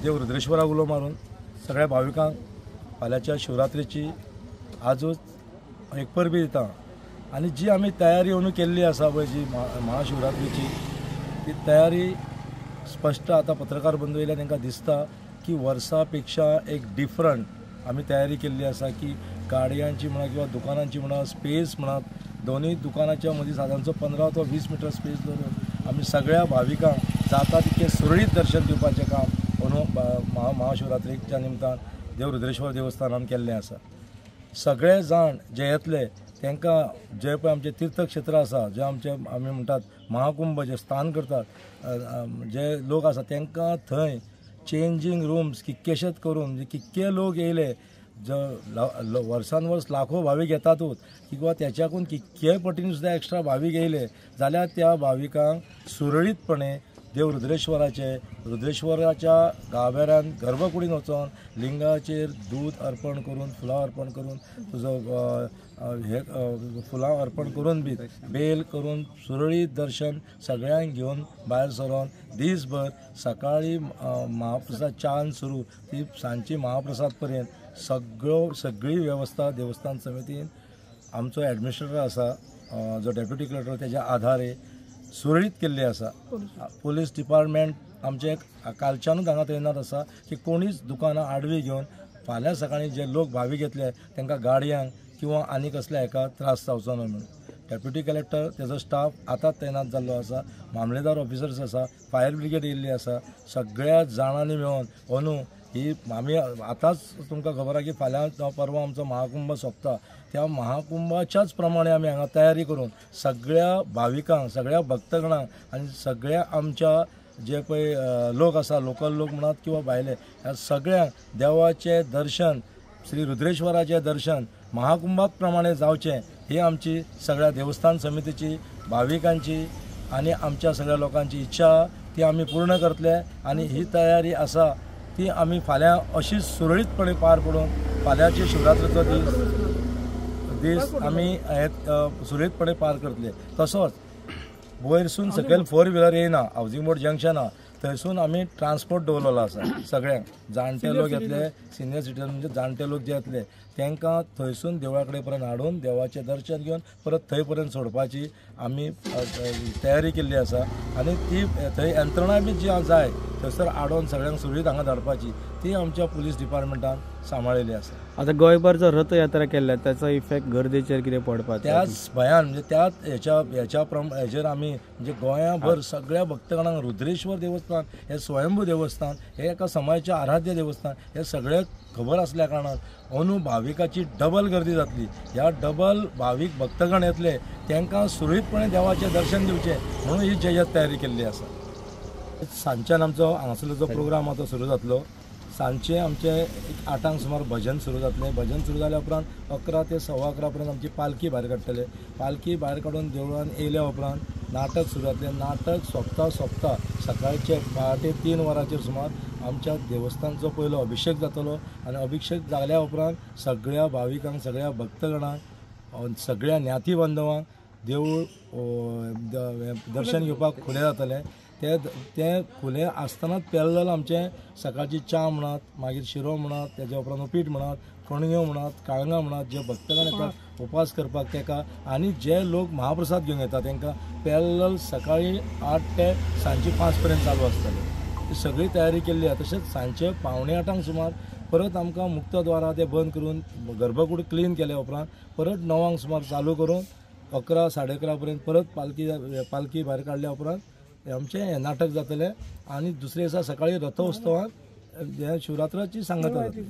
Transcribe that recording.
देव रुद्रेश्वराक उलो मारून सगळ्या भाविकांक फाल्यांच्या शिवरात्रेची आजूच एक परबी दिता. आनी जी आमी तयारी अंदू केल्ली आसा पळय, जी महाशिवरात्रीची ती तयारी स्पश्ट आतां पत्रकार बंधू येयल्या तांकां दिसता की वर्सा पेक्षा एक डिफरंट आमी तयारी केल्ली आसा की गाडयांची म्हणा किंवा दुकानांची म्हणा स्पेस म्हणात, दोनूय दुकानाच्या मदीं सादारणचो 15 तो 20 मिटर स्पेस दवरून आमी सगळ्या भाविकांक जाता तितकें सुरळीत दर्शन दिवपाचें काम अंदू महाशिवरात्रीच्या निमतान देव रुद्रेश्वर देवस्थानान केल्लें आसा. सगळे जाण जे येतले तांकां जे पळय आमचें तीर्थक्षेत्र आसा, जे आमचे आमी म्हणटात महाकुंभ जे स्थान करतात जे लोक आसा तांकां थंय चेंजींग रूम्स कितकेशेच करून, म्हणजे कितके लोक येयले, वर्सान वर्स लाखो भावीक येतातूच किंवा त्याच्याकून कितके पटीन सुद्दां एक्स्ट्रा भावीक येयले जाल्यार त्या भाविकांक सुरळीतपणे देव रुद्रेश्वराचे रुद्रेश्वराच्या गाभाऱ्यान गर्भकुडीन वचोन लिंगाचेर दूद अर्पण करून, फुलां अर्पण करून, तुजो हे फुलां अर्पण करून बी बेल करून सुरळीत दर्शन सगळ्यांक घेवन भायर सरोन दीसभर सकाळी महाप्रसाद 4 सुरू ती सांजची महाप्रसाद पर्यंत सगळी वेवस्था देवस्थान समितीन आमचो एडमिनिस्ट्रेटर आसा जो डेप्युटी कलेक्टर तेज्या आधारे सुरळीत केल्ली आसा. पोलीस डिपार्टमेंट आमचे कालच्यानूच हांगा तैनात आसा की कोणीच दुकानां आडवी घेवन फाल्यां सकाळीं जे लोक भावीक येतले तांकां गाडयांक किंवा आनी कसल्या हेका त्रास जावचो न्हय म्हणून डेप्युटी कलेक्टर तेजो स्टाफ आतां तैनात जाल्लो आसा, मामलेदार ऑफिसर्स आसा, फायर ब्रिगेड येयल्ली आसा. सगळ्या जाणांनी मेळोन अंदू ही आमी आतांच तुमकां खबर आसा की फाल्यां परवां आमचो महाकुंभ सोंपता, त्या महाकुंभाच्याच प्रमाणे आमी हांगा तयारी करून सगळ्या भाविकांक, सगळ्या भक्तगणांक आनी सगळ्या आमच्या जे पळय लोक आसा, लोकल लोक म्हणात किंवा भायले, ह्या सगळ्यांक देवाचें दर्शन, श्री रुद्रेश्वराचें दर्शन महाकुंभा प्रमाणे जावचें ही आमची सगळ्या देवस्थान समितीची, भाविकांची आनी आमच्या सगळ्या लोकांची इच्छा ती आमी पूर्ण करतले. आनी ही तयारी आसा ती आमी फाल्यां अशीच सुरळीतपणे पार पडून फाल्यांची शिवरात्रीचो दीस आमी हे सुरळीतपणे पार करतले. तसोच वयरसून सकयल 4 व्हिलर येयना, हावजींग बोर्ड जंक्शना थंयसून आमी ट्रान्सपोर्ट दवरलेलो आसा सगळ्यांक. जाणटे लोक येतले, सिनियर सिटीजन म्हणजे जाणटे लोक जे येतले तांकां थंयसून देवळा कडेन पर्यंत हाडून देवाचें दर्शन घेवन परत थंय पर्यंत सोडपाची आमी तयारी केल्ली आसा. आनी ती थंय यंत्रणा बी जी जाय थंयसर आडोवन सगळ्यांक सुरळीत हांगा धाडपाची ती आमच्या पुलीस डिपार्टमेंटान सांबाळिल्ली आसा. आतां गोंयभर जो रथयात्रा केल्ल्या त्याचो इफेक्ट गर्देचेर कितें पडपाचो त्याच भंयान, म्हणजे त्याच हेचेर आमी म्हणजे गोंयाभर सगळ्या भक्तगणांक रुद्रेश्वर देवस्थान हे स्वयंभू देवस्थान हे एका समाजाचें आराध्य देवस्थान हे सगळें खबर आसल्या कारणान अंदू भाविकाची डबल गर्दी जातली. ह्या डबल भावीक भक्तगण येतले तांकां सुरळीतपणे देवाचें दर्शन दिवचें म्हणून ही जय्यत तयारी केल्ली आसा. सांजच्यान आमचो हांगासरलो जो प्रोग्राम आसा तो सुरू जातलो. सांजचे आमचे एक 8 सुमार भजन सुरू जातलें. भजन सुरू जाल्या उपरांत 11 ते 11:15 पर्यंत आमची पालखी भायर काडटले. पालखी भायर काडून देवळान येयल्या उपरांत नाटक सुरू जातलें. नाटक सोंपता सोंपता सकाळचे 2:45 वरांचेर सुमार आमच्या देवस्थानचो पयलो अभिशेक जातलो आनी अभिशेक जाल्या उपरांत सगळ्या भाविकांक, सगळ्या भक्तगणांक, सगळ्या ज्ञाती बांधवांक देवूळ दर्शन घेवपाक खुलें जातलें. ते खुलें आसतनाच पॅरलल आमचें सकाळची च्या म्हणात, मागीर शिरो म्हणात, तेज्या उपरांत उपीट म्हणात, कणग्यो म्हणात, काळंगां म्हणात, जे भक्तगण येतात उपास करपाक तेका आनी जे लोक महाप्रसाद घेवन येता तांकां पॅरलल सकाळी 8 ते सांजची 5 पर्यंत चालू आसतलें. ही सगळी तयारी केल्ली आसा. तशेंच सांजचे 7:45 सुमार परत आमकां मुक्तद्वारा ते बंद करून गर्भकूड क्लीन केल्या उपरांत परत 9 सुमार चालू करून 11, 11:30 पर्यंत परत पालखी भायर काडल्या उपरांत आमचें नाटक जातलें आनी दुसरे दिसा सकाळी रथोत्सवान शिवरात्राची सांगता जातली.